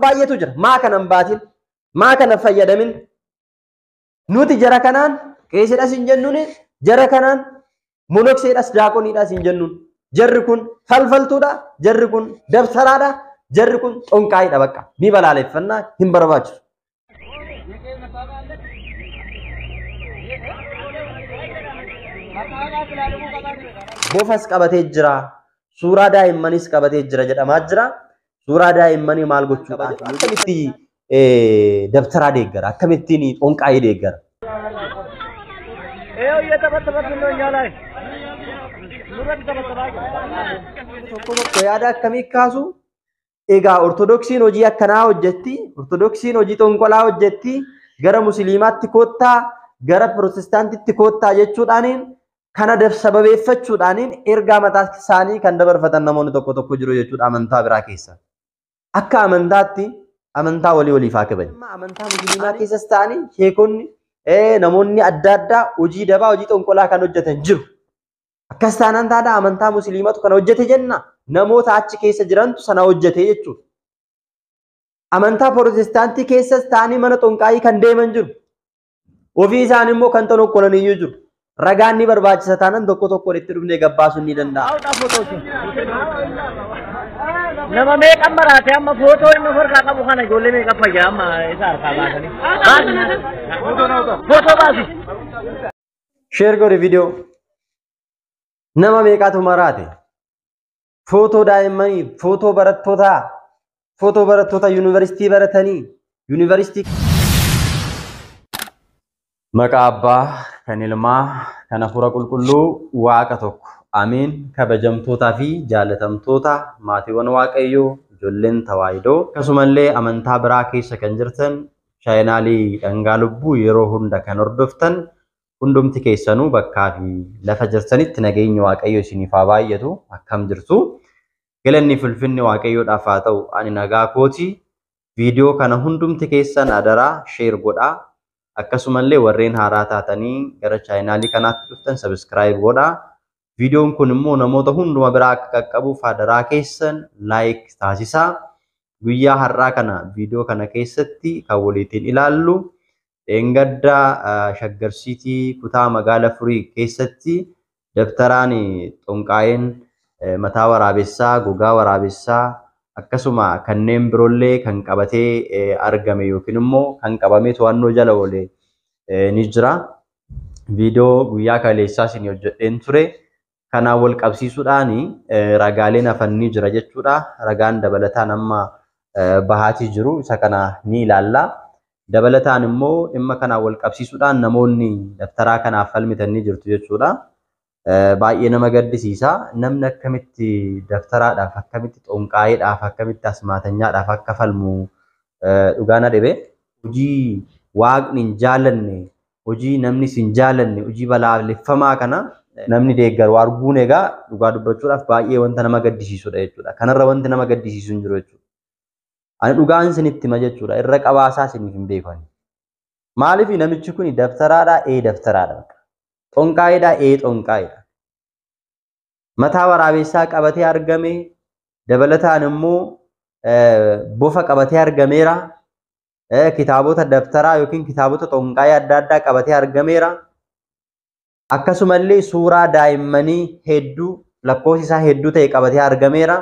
Baay'eetu jira. Maa kana hin baatin, maa kana fayyadamin. Nuti jara kanaan qeesidhas hin jennuun, jara kanaan monokseedhas daaqoniidhas hin jennuun. Jarri kun falfaltuudha, jarri kun dabsaraadha, jarri kun xonqaayiidha bakka. Ni balaaleffannaa hin barbaachisu. Bofas qabatee jira, suuraa daa'immanis qabatee jira jedhamaa jira. Suuraa daa'immanii maal gochuudhaaf akkamitti dabtaraa deeggara, akkamittiin xonqaayii deeggara? Tokko tokko yaada akkamii kaasu? Egaa Ortodoksiin hojii akkanaa hojjetti, Ortodoksiin hojii xonqolaa hojjetti, gara Musliimaatti koottaa, gara Pirotestaantitti koottaa jechuudhaaniin kana sababeeffachuudhaaniin ergaa mataa isaanii kan dabarfatan namoonni tokko tokko jiru jechuudha amantaa biraa keessa. Akka amantaatti amantaa walii waliif haa kabajnu. Amantaa Musliimaa keessas ta'anii sheekonni namoonni adda addaa hojii dabaa hojii xonqolaa kan hojjetan jiru. Akkas taanaan taadhaa amantaa Musliimatu kana hojjete jenna, namoota achi keessa jirantu sana hojjete jechuudha. Amantaa Pirotestaantii keessas ta'anii mana xonqaayii kan deeman jiru. Ofii isaanii immoo kan xonqolan iyyuu jiru. Ragaan ni barbaachisa taanaan tokko tokkoon itti dhufnee gabbaasuun ni danda'a. Nama meeqan maraate amma footoo inni ofirraa qabu kana ijoollee meeqa fayyaa amma isa harkaa baasanii. Footoo baasi. Sheer godhi viidiyoo. Nama meeqatu maraate? Footoo daa'immanii, footoo barattootaa, footoo barattoota yuunivarsiitii baratanii, yuunivarsiitii. Maqaa Abbaa, kan Ilmaa, kan Hafuura Qulqulluu, Waaqa tokko. Ameen. Kabajamtootaa fi jaalatamtoota maatiiwwan Waaqayyoo, ijoolleen Tawaahidoo, akkasumallee amantaa biraa keessa kan jirtan, chaayinaalii Dhangaa Lubbuu yeroo hunda kan hordoftan, hundumti keessanuu bakkaa fi lafa jirtanitti nageenyi Waaqayyoo isiniif haa baay'atu. Akkam jirtu? Galanni fulfinni Waaqayyoodhaaf haa ta'u. Ani nagaa kooti. Viidiyoo kana hundumti keessan adaraa sheer godhaa. Akkasumallee warreen haaraa taatanii gara chaayinaalii kanaatti dhuftan sabiskiraayib godhaa. Viidiyoon kun immoo namoota hunduma biraa akka qaqqabuuf adaraa keessan laayik taasisaa. Guyyaa har'aa kana viidiyoo kana keessatti kan waliitiin ilaallu dheengaddaa Shaggar Siitii kutaa magaala Furii keessatti dabtaraan xonqaa'een mataa waraabessaa, gogaa waraabessaa akkasuma kanneen biroollee kan qabatee argame yookiin immoo kan qabamee to'annoo jala oole ni jira. Viidiyoo guyyaa kaleessaa isin hojjedheen ture. Kanaan wal qabsiisuudhaan ragaaleen hafan ni jira jechuudha. Ragaan dabalataan amma bahaatii jiru isa kana ni ilaalla. Dabalataan immoo dhimma kanaan wal qabsiisuudhaan namoonni dabtaraa kanaaf falmitan ni jirtu jechuudha. Baay'ee nama gaddisiisa. Namni akkamitti dabtaraadhaaf, akkamitti xonqaayeedhaaf, akkamitti asmaatanyaadhaaf akka falmu dhugaa na dhibe. Hojii waaqni hin jaallanne, hojii namnis hin jaallanne, hojii balaaleffamaa kana namni deeggaru arguun egaa dhugaa dubbachuudhaaf baay'ee wanta nama gaddisiisudha jechuudha. Kanarra wanti nama gaddisiisu hin jiru jechuudha. Ani dhugaan isinitti hima jechuudha. Irra qabaasaa isiniif hin beeku. Maaliif namichi kun dabtaraadhaa? Ee dabtaraadha. Xonqaayeedhaa? Ee xonqaayeedha. Mataa waraabessaa qabatee argame, dabalataan immoo bofa qabatee argameera. Kitaabota dabtaraa yookiin kitaabota xonqaayee adda addaa qabatee argameera. Akkasumallee suuraa daa'immanii hedduu lakkoofsi isaa hedduu ta'e qabatee argameera.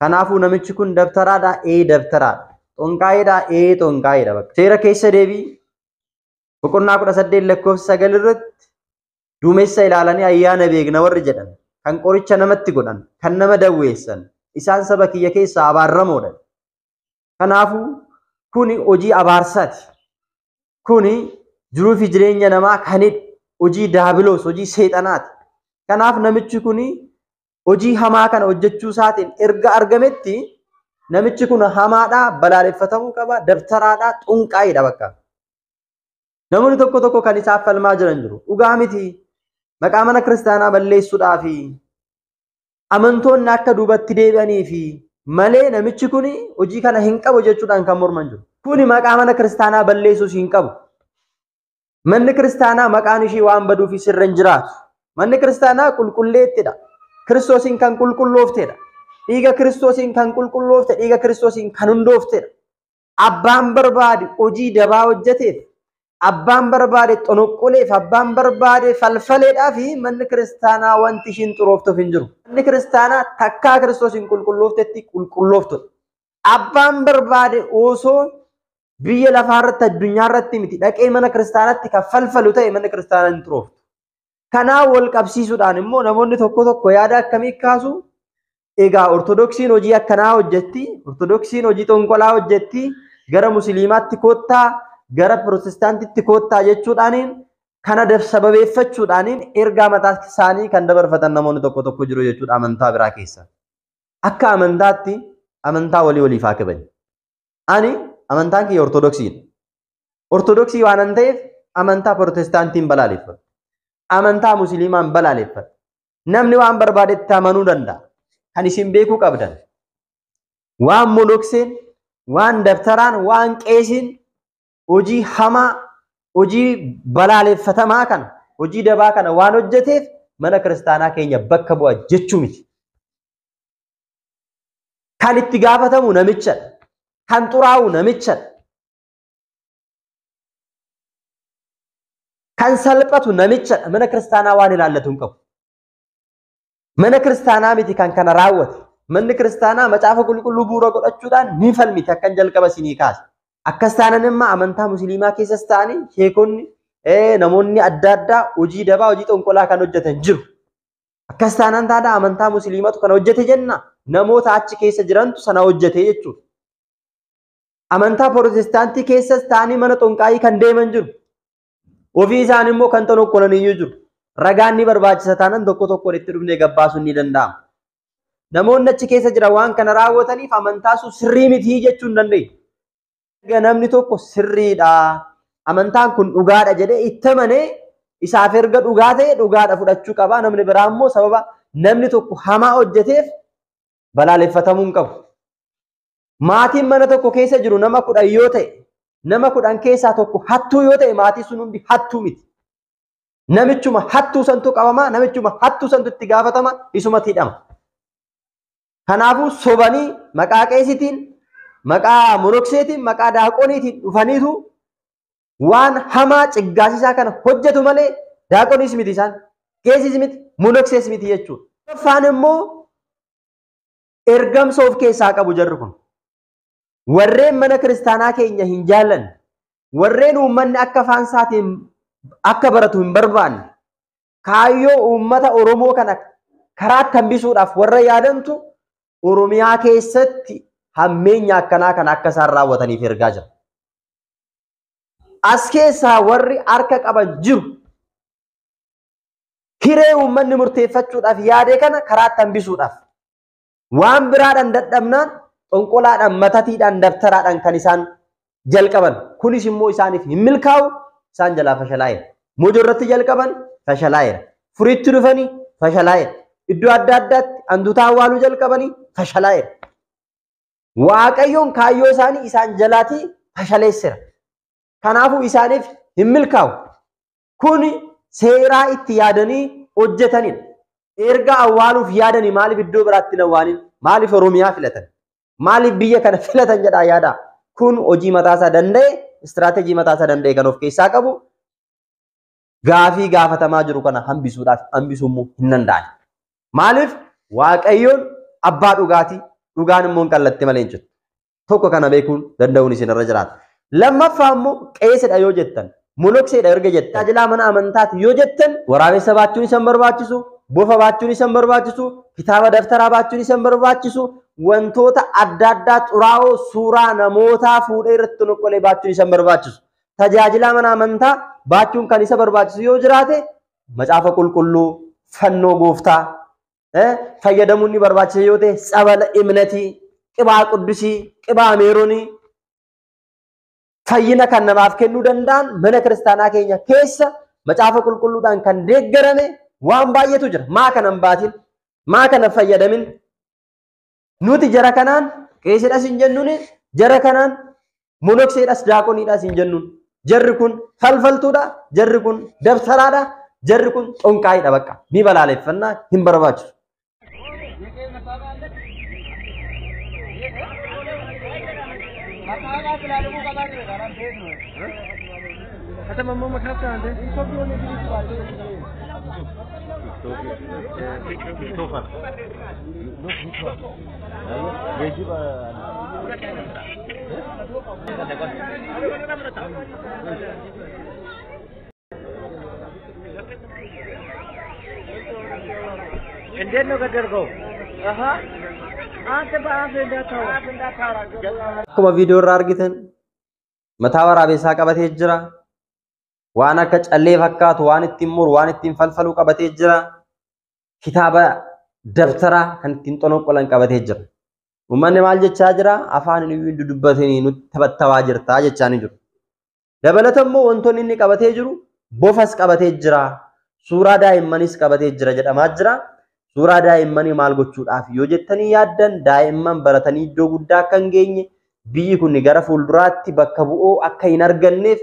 Kanaafuu namichi kun dabtaraadhaa? Ee dabtaraadha. Xonqaayeedhaa? Ee xonqaayeedha bakka. Seera keessa deebii boqonnaa 18 lakkoofsa 9 irratti duumessa ilaalanii ayyaana beekna warri jedhan, kan qoricha namatti godhan, kan nama dawweessan, isaan saba kiyya keessaa abaarramoodha. Kanaafuu kuni hojii abaarsaati. Kuni jiruu fi jireenya namaa kan hojii daabiloos, hojii seexanaati. Kanaaf namichi kuni hojii hamaa kana hojjechuu isaatiin erga argametti namichi kun hamaadhaa, balaaleffatamuu qaba, dabtaraadhaa, xonqaayiidha bakka. Namoonni tokko tokko kan isaaf falmaa jiran jiru. Dhugaa miti. Maqaa mana kiristaanaa balleessuudhaaf amantoonni akka duubatti deebi'anii fi malee namichi kun hojii kana hin qabu jechuudhaan kan morman jiru. Kuni maqaa mana kiristaanaa balleessuus hin qabu. Manni kiristaanaa maqaan ishii waan baduuf sirra hin jiraatu. Manni kiristaanaa qulqulleettidha. Kiristoosiin kan qulqullooftedha. Dhiiga Kiristoosiin kan qulqulloofte, dhiiga Kiristoosiin kan hundooftedha. Abbaan barbaade hojii dabaa hojjeteef, abbaan barbaade xonoqqoleef, abbaan barbaade falfaleedhaa fi manni kiristaanaa wanti ishiin xurooftuuf hin jiru. Manni kiristaanaa takkaa Kiristoosiin qulqullooftetti qulqullooftudha. Abbaan barbaade osoo biyya lafaarratti addunyaarratti miti dhaqee mana kiristaanaatti kan falfalu ta'e manni kiristaanaa hin xurooftu. Kanaa wal qabsiisuudhaan immoo namoonni tokko tokko yaada akkamii kaasu? Egaa Ortodoksiin hojii akkanaa hojjetti, Ortodoksiin hojii xonqolaa hojjetti, gara Musliimaatti koottaa, gara Pirotestaantitti koottaa jechuudhaaniin kana sababeeffachuudhaaniin ergaa mataa isaanii kan dabarfatan namoonni tokko tokko jiru jechuudha amantaa biraa keessa. Akka amantaatti amantaa walii waliif haa kabajnu. Ani amantaan kiyya Ortodoksiidha. Ortodoksii waan ta'eef amantaa Pirotestaantiin balaaleffadha. Amantaa Musliimaan balaaleffadha. Namni waan barbaadetti amanuu danda'a. Kan isin beekuu qabdan waan monokseen, waan dabtaraan, waan qeesiin hojii hamaa, hojii balaaleffatamaa kana, hojii dabaa kana waan hojjeteef mana kiristaanaa keenya bakka bu'a jechuu miti. Kan itti gaafatamu namichadha. Kan xuraa'u namichadha. Kan salphatu namichadha. Mana kiristaanaa waan ilaallatu hin qabu. Mana kiristaanaa miti kan kana raawwate. Manni kiristaanaa macaafa qulqulluu bu'uura godhachuudhaan ni falmiti akkan jalqaba isinii kaase. Akkas taanaan immoo amantaa Musliimaa keessas ta'anii sheekonni namoonni adda addaa hojii dabaa hojii xonqolaa kan hojjetan jiru. Akkas taanaan taada amantaa Musliimatu kana hojjete jenna namoota achi keessa jirantu sana hojjete jechuudha. Amantaa Pirotestaantii keessas ta'anii mana xonqaayii kan deeman jiru. Ofii isaanii immoo kan xonqolan iyyuu jiru. Ragaan ni barbaachisa taanaan tokko tokkoon itti dhufnee gabbaasuun ni danda'ama. Namoonni achi keessa jiran waan kana raawwataniif amantaa sun sirrii miti jechuu hin dandeenyu. Namni tokko sirriidha, amantaan kun dhugaadha jedhee itti amanee isaaf erga dhugaa ta'e dhugaadha fudhachuu qaba. Namni biraa immoo sababa namni tokko hamaa hojjeteef balaaleffatamuu hin qabu. Maatiin mana tokko keessa jiru nama 10 yoo ta'e, nama 10 keessaa tokko hattuu yoo ta'e maatii sun hundi hattuu miti. Namichuma hattuu santu qabama, namichuma hattuu santu itti gaafatama, isumatti hidhama. Kanaafuu sobanii maqaa qeesitiin, maqaa monokseetiin, maqaa daaqoniitiin dhufaniitu waan hamaa ciggaasisaa kana hojjetu malee daaqoniis miti isaan, qeesiis miti, monoksees miti jechuudha. Lammaffaan immoo ergamsa of keessaa qabu jarri kun. Warreen mana kiristaanaa keenya hin jaallanne, warreen uummanni akka afaan isaatiin akka baratu hin barbaanne, kaayyoo uummata Oromoo kana karaatti hambisuudhaaf warra yaadantu Oromiyaa keessatti hammeenya akkanaa kana akka isaan raawwataniif ergaa jira. As keessaa warri harka qaban jiru. Hiree uummanni murteeffachuudhaaf yaade kana karaatti hambisuudhaaf waan biraadhaan dadhabnaan xonqolaadhaan, matatiidhaan, dabtaraadhaan kan isaan jalqaban. Kunis immoo isaaniif hin milkaa'u, isaan jalaa fashalaa'eera. Mojoo irratti jalqaban fashalaa'eera. Furiitti dhufanii fashalaa'eera. Iddoo adda addaatti hantuuta awwaaluu jalqabanii fashalaa'eera. Waaqayyoon kaayyoo isaanii isaan jalaatii fashaleesseera. Kanaafuu isaaniif hin milkaa'u. Kuni seeraa itti yaadanii hojjetanidha. Erga awwaaluuf yaadanii maaliif iddoo biraatti hin awwaalin? Maaliif Oromiyaa filatan? Maaliif biyya kana filatan jedhaa yaadaa? Kun hojii mataasaa danda'e, istiraateejii mataasaa danda'e kan of keessaa qabu gaafii gaafatamaa jiru kana hambisuudhaaf hambisuu immoo hin danda'an. Maaliif Waaqayyoon abbaa dhugaatii, dhugaan immoo hin qallatte malee hin jirtu. Tokko kana beekuun danda'uun isinirra jiraata. Lammaffaa immoo qeesidha yoo jettan, monokseedha erga jettan, tajaajilaa mana amantaati yoo jettan, waraabessa baachuun isan barbaachisu, bofa baachuun isan barbaachisu, kitaaba daftaraa baachuun isan barbaachisu, wantoota adda addaa xuraa'oo suuraa namootaa fuudhee irratti xonqolee baachuun isan barbaachisu. Tajaajilaa mana amantaa baachuun kan isa barbaachisu yoo jiraate macaafa qulqulluu, fannoo gooftaa fayyadamuun ni barbaachisa yoo ta'e tsabala imnatii, qibaa quddusii, qibaa meeronii fayyina kan namaaf kennuu danda'an mana kiristaanaa keenya keessa macaafa qulqulluudhaan kan deeggarame waan baay'eetu jira. Maa kana hin baatin, maa kana fayyadamin. Nuti jara kanaan qeesidhas hin jennuun, jara kanaan monokseedhas daaqoniidhas hin jennuun. Jarri kun falfaltuudha, jarri kun dabtaraadha, jarri kun xonqaayiidha bakka. Ni balaaleffannaa hin barbaachisu. እንዴት ነው ገደልከው? አንተ በአፍ እንዳታወራ። Akkuma viidiyoo irraa argitan mataa waraabessaa qabatee jira. Waan akka callee fakkaatu waan ittiin muru waan ittiin falfalu qabatee jira. Kitaaba dabtaraa kan ittiin xonoqqolan qabatee jira. Uummanni maal jechaa jira? Afaan inni dudubbatanii nutti taphatawaa jirtaa jechaa ni jiru. Dabalata immoo wantoonni inni qabatee jiru bofas qabatee jira. Suuraa daa'immanis qabatee jira jedhamaa jira. Suuraa daa'immanii maal gochuudhaaf yoo jettanii yaaddan daa'imman baratanii iddoo guddaa akka hin geenye biyyi kun gara fuulduraatti bakka bu'oo akka hin arganneef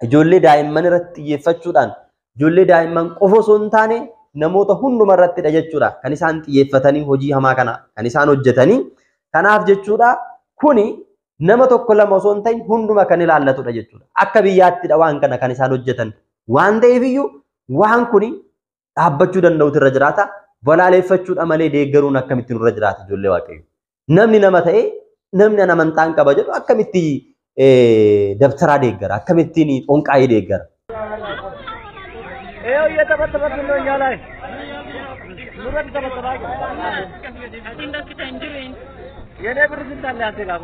ijoollee daa'imman irratti xiyyeeffachuudhaan ijoollee daa'imman qofa osoo hin taane namoota hunduma irrattidha jechuudha kan isaan xiyyeeffatanii hojii hamaa kana kan isaan hojjetanii. Kanaaf jechuudha kuni nama tokko lama osoo hin ta'in hunduma kan ilaallatudha jechuudha. Akka biyyaattidha waan kana kan isaan hojjetan waan ta'eef iyyuu waan kuni dhaabbachuu danda'utu irra jiraata. Balaaleffachuudha malee deeggaruun akkamitti nurra jiraata ijoollee Waaqayyo. Namni nama ta'e namni an amantaan qaba jedhu akkamitti dabtaraa deeggara akkamittiin xonqaayii deeggara. ይኸው እየተበተበብን ነው እኛ ላይ ንብረት ተበተባ። የኔ ብር ስንት አለ አንተ ጋር?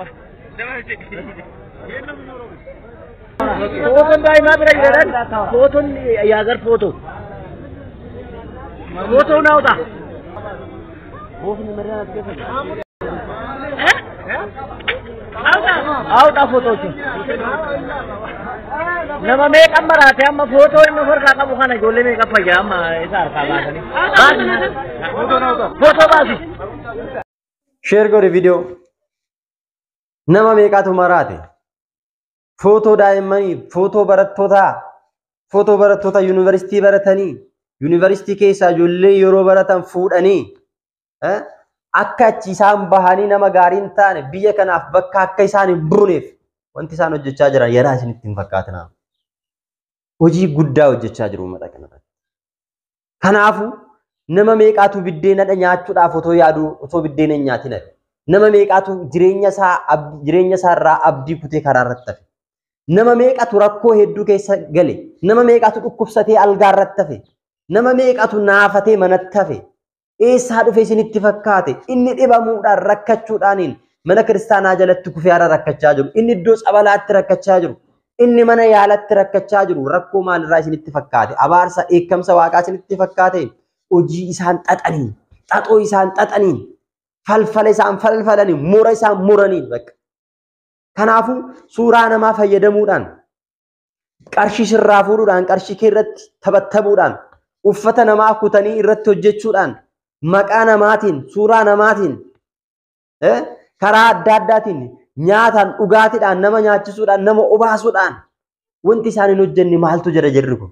ፎቶ እንዳይማብረ ይረዳል። ፎቶን የሀገር ፎቶ ፎቶውን አውጣ። አውጣ ፎቶዎችን። Nama meeqa maraate amma footoo inni of harkaa qabu kana ijoollee meeqa fayyaa amma isa harkaa baasanii. Footoo baasi. Share godhi viidiyoo. Nama meeqatu maraate? Footoo daa'immanii, footoo barattootaa, footoo barattoota yuunivarsiitii baratanii, yuunivarsiitii keessaa ijoollee yeroo baratan fuudhanii akka achi isaan bahanii nama gaarii hin taane biyya kanaaf bakka akka isaan hin buuneef wanti isaan hojjechaa jiran yaraa isinitti hin fakkaatinaa. Hojii guddaa hojjechaa jiru uummata kanarratti. Kanaafuu nama meeqaatu biddeena nyaachuudhaaf otoo yaadu otoo biddeena hin nyaatin hafe. Nama meeqaatu jireenya isaa irraa abdii kutee karaa irratti hafe. Nama meeqatu rakkoo hedduu keessa gale. Nama meeqatu dhukkubsatee algaa irratti hafe. Nama meeqatu naafatee manatti hafe. Eessaa dhufe isinitti fakkaate? Inni dhibamuudhaan rakkachuudhaaniin mana kiristaanaa jalatti kufee hara rakkachaa jiru. Inni iddoo tsabalaatti rakkachaa jiru. Inni mana yaalatti rakkachaa jiru. Rakkoo maalirraa isinitti fakkaate? Abaarsa dheekkamsa waaqaa isinitti fakkaate? Hojii isaan xaxaniin, xaxoo isaan xaxaniin, falfala isaan falfalaniin, mura isaan muraniin bakka. Kanaafuu suuraa namaa fayyadamuudhaan qarshii sirraa fuudhuudhaan qarshii kee irratti taphattabuudhaan uffata namaa kutanii irratti hojjechuudhaan maqaa namaatiin suuraa namaatiin karaa adda addaatiin nyaataan dhugaatiidhaan nama nyaachisuudhaan nama obaasuudhaan wanti isaan hin hojjenne maaltu jira jarri kun.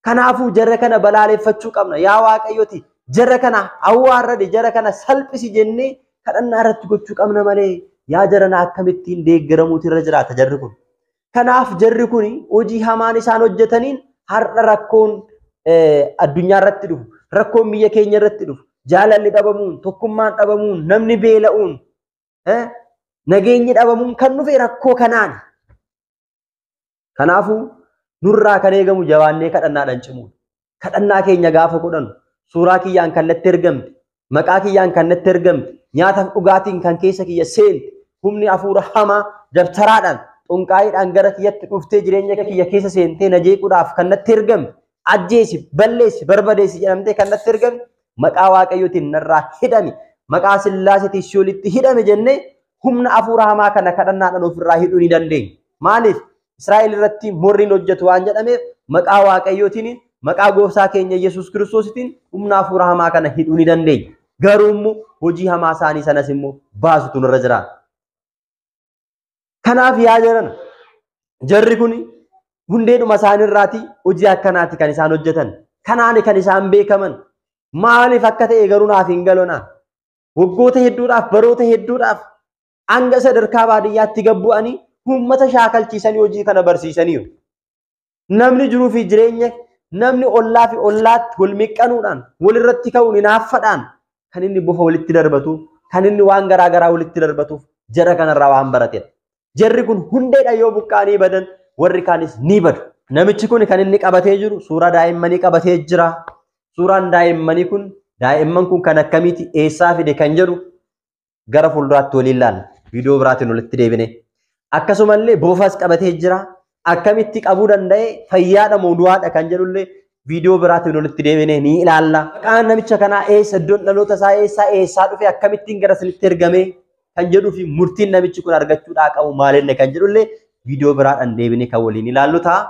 Kanaafuu jarra kana balaaleffachuu qabna. Yaa Waaqayyooti jarra kana awwaarrade jarra kana salphisi jennee kadhannaa irratti gochuu qabna malee yaa jarana akkamittiin deeggaramuutu irra jiraata jarri kun. Kanaaf jarri kun hojii hamaan isaan hojjetaniin har'a rakkoon addunyaa irratti dhufu, rakkoon biyya keenya irratti dhufu, jaalalli dhabamuun, tokkummaan dhabamuun, namni beela'uun, nageenyi dhabamuun kan dhufe rakkoo kanaan. Kanaafuu nurraa kan eegamu jabaannee kadhannaadhaan cimuudha. Kadhannaa keenya gaafa godhannu suuraa kiyyaan kan natti ergamte, maqaa kiyyaan kan natti ergamte, nyaataaf dhugaatiin kan keessa kiyya seente, humni hafuura hamaa dabtaraadhaan xonqaayiidhaan gara kiyyatti dhuftee jireenya kiyya keessa seentee na jeequudhaaf kan natti ergamte, ajjeesi, balleessi, barbadeessi jedhamtee kan natti ergamte, maqaa Waaqayyootiin narraa hidhame, maqaa Sillaaseetiin si'oolitti hidhame jennee humna hafuura hamaa kana kadhannaadhaan ofirraa hidhuu ni dandeenya. Maaliif? Israa'el irratti morriin hojjetu waan jedhameef maqaa Waaqayyootiin maqaa gooftaa keenya Yesuus Kiristoositiin humna hafuura hamaa kana hidhuu ni dandeenya. Garuu immoo hojii hamaa isaanii sanas immoo baasutu nurra jira. Kanaaf yaa jiran jarri kun hundeedhuma isaaniirraati hojii akkanaati kan isaan hojjetan. Kanaan kan isaan beekaman. Maaliif akka ta'e garuu naaf hin galu. Waggoota hedduudhaaf baroota hedduudhaaf Hanga sadarkaa baadiyyaatti gad bu'anii uummata shaakalchiisanii hojii kana barsiisaniiru. Namni jiruu fi jireenya namni ollaa fi ollaatti wal miqqanuudhaan walirratti ka'uun hinaaffadhaan kan inni bofa walitti darbatu, kan inni waan garaa garaa walitti darbatuuf jara kanarraa waan baratedha. Jarri kun hundeedha yoo buqqaanii badan warri kaanis ni badu. Namichi kun kan inni qabatee jiru suuraa daa'immanii qabatee jira. Suuraan daa'immanii kun daa'imman kun kan akkamiiti eessaa fide kan jedhu gara fuulduraatti waliin ilaalla. Viidiyoo biraatiin walitti deebine. Akkasumallee bofas qabatee jira. Akkamitti qabuu danda'e fayyaadha moo du'aadha kan jedhullee viidiyoo biraatiin walitti deebine ni ilaalla. Maqaan namicha kanaa eessa iddoon dhaloota isaa eessaa eessaa dhufe akkamittiin gara isinitti ergame kan jedhuu fi murtiin namichi kun argachuudhaa qabu maalinne kan jedhullee viidiyoo biraadhaan deebine kan waliin ilaallu ta'a.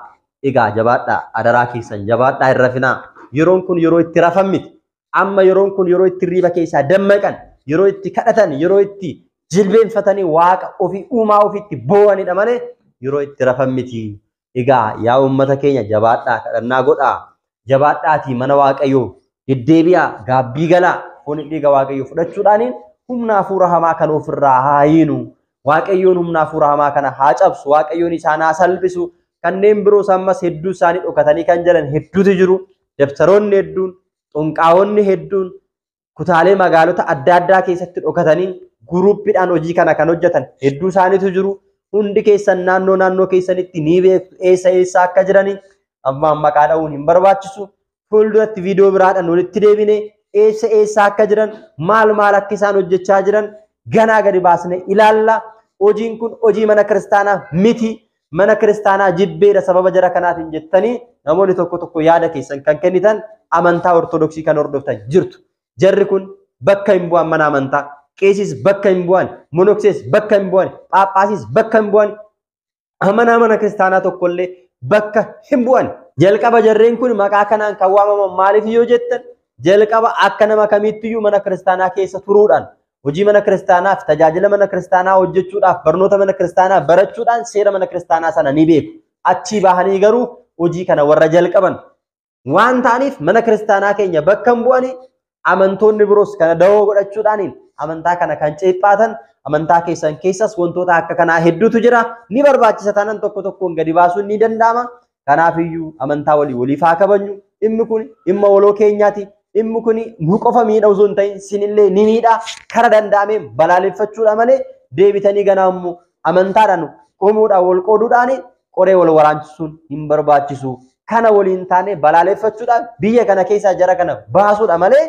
Egaa jabaadhaa, adaraa keessan jabaadhaa hin rafinaa. Yeroon kun yeroo itti rafan miti. Amma yeroon kun yeroo itti hirriba keessaa dammaqan, yeroo itti kadhatan, yeroo itti jilbeenfatanii waaqa ofii uumaa ofiitti boo'anidha malee yeroo itti rafan miti. Egaa yaa uummata keenya jabaadhaa, kadhannaa godhaa. Jabaadhaatii mana Waaqayyoo deddeebi'aa, gaabbii galaa, foon dhiiga Waaqayyoo fudhachuudhaaniin humna hafuura hamaa kan ofirraa haa hiinu. Waaqayyoon humna hafuura hamaa kana haa cabsu, Waaqayyoon isaan haa salphisu. Kanneen biroos ammas hedduu isaanii dhokatanii kan jiran hedduutu jiru. Dabtaroonni hedduun, xonqaawonni hedduun kutaalee magaalota adda addaa keessatti dhokatanii guruuppiidhaan hojii kana kan hojjetan hedduu isaaniitu jiru. Hundi keessan naannoo naannoo keessanitti ni beektu eessa eessa akka jiranii. Amma maqaa dha'uun hin barbaachisu. Fuulduratti viidiyoo biraadhaan walitti deebine eessa eessa akka jiran maal maal akka isaan hojjechaa jiran ganaa gadi baasne ilaalla. Hojiin kun hojii mana kiristaanaa miti. Mana kiristaanaa jibbeedha sababa jara kanaatiin jettanii namoonni tokko tokko yaada keessan kan kennitan amantaa ortodoksii kan hordoftan jirtu. Jarri kun bakka hin bu'an mana amantaa. Qeesis bakka hin bu'an, monoksees bakka hin bu'an, phaaphaasis bakka hin bu'an, amanaa mana kiristaanaa tokkollee bakka hin bu'an. Jalqaba jarreen kun maqaa kanaan kan waamaman maaliif yoo jettan jalqaba akka nama kamiittiyyuu mana kiristaanaa keessa turuudhaan hojii mana kiristaanaaf tajaajila mana kiristaanaa hojjechuudhaaf barnoota mana kiristaanaa barachuudhaan seera mana kiristaanaa sana ni beeku. Achii bahanii garuu hojii kana warra jalqaban waan ta'aniif mana kiristaanaa keenya bakka hin bu'anii amantoonni biroos kana dawoo godhachuudhaaniin amantaa kana kan ceephaatan amantaa keessan keessas wantoota akka kanaa hedduutu jira. Ni barbaachisa taanaan tokko tokkoon gadi baasuun ni danda'ama. Kanaafiyyuu amantaa walii waliif haa kabajnu. Dhimmi kun dhimma waloo keenyaati. Dhimmi kun nu qofa miidha osoo hin ta'in sinillee ni miidha. Kara danda'ameen balaaleffachuudha malee deebitanii ganaa immoo amantaadhaan qomuudhaan wal qooduudhaan qoree wal waraanchisuun hin barbaachisu. Kana waliin taane balaaleffachuudhaan biyya kana keessaa jara kana baasuudha malee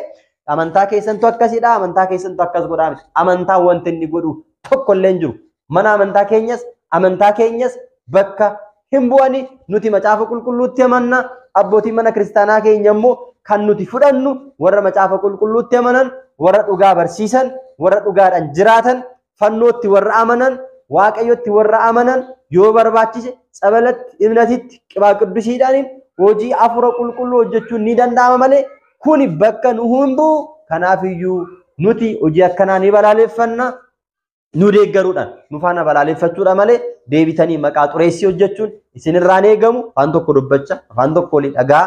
amantaa keessantu akkasidha, amantaa keessantu akkas godhaa miti. Amantaan wanti inni godhu tokkollee hin jiru. Mana amantaa keenyas bakka hin bu'ani. Nuti macaafa qulqulluutti amanna. Abbootiin mana kiristaanaa keenya immoo kan nuti fudhannu warra macaafa qulqulluutti amanan, warra dhugaa barsiisan, warra dhugaadhaan jiraatan, fannootti warra amanan, waaqayyotti warra amanan yoo barbaachise tsabalatti, ibnatitti, qibaa qiddusiidhaaniin hojii hafuura qulqulluu hojjechuun ni danda'ama malee kuni bakka nu hin bu'u. Kanaafiyyuu nuti hojii akkanaa ni balaaleffanna. Nu deeggaruudhaan nu faana balaaleffachuudha malee deebitanii maqaa xureessii hojjechuun isinirraan eegamu. Afaan tokko dubbacha, afaan tokko walii dhagaa,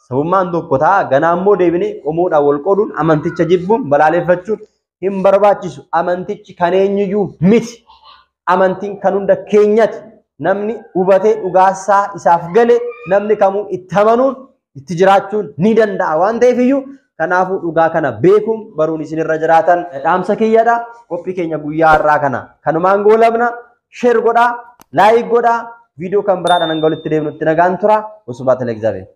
sabummaan tokko ta'a. Ganaa immoo deebinee qomoodhaan wal qooduun amanticha jibbuun balaaleffachuun hin barbaachisu. Amantichi kan eenyuyyuu miti. Amantiin kan hunda keenyati. Namni hubatee dhugaasaa isaaf gale namni kamuu itti amanuun itti jiraachuun ni danda'a waan ta'eef iyyuu kanaafuu dhugaa kana beekuun baruun isinirra jiraatan dhaamsa kiyyadha. Qophii keenya guyyaa har'aa kana kanumaan goolabna. Sheer godhaa, laayik godhaa. Viidiyoo kan biraadhaan hanga walitti deemnutti nagaan tura. Wasubhaat Legzaabeer.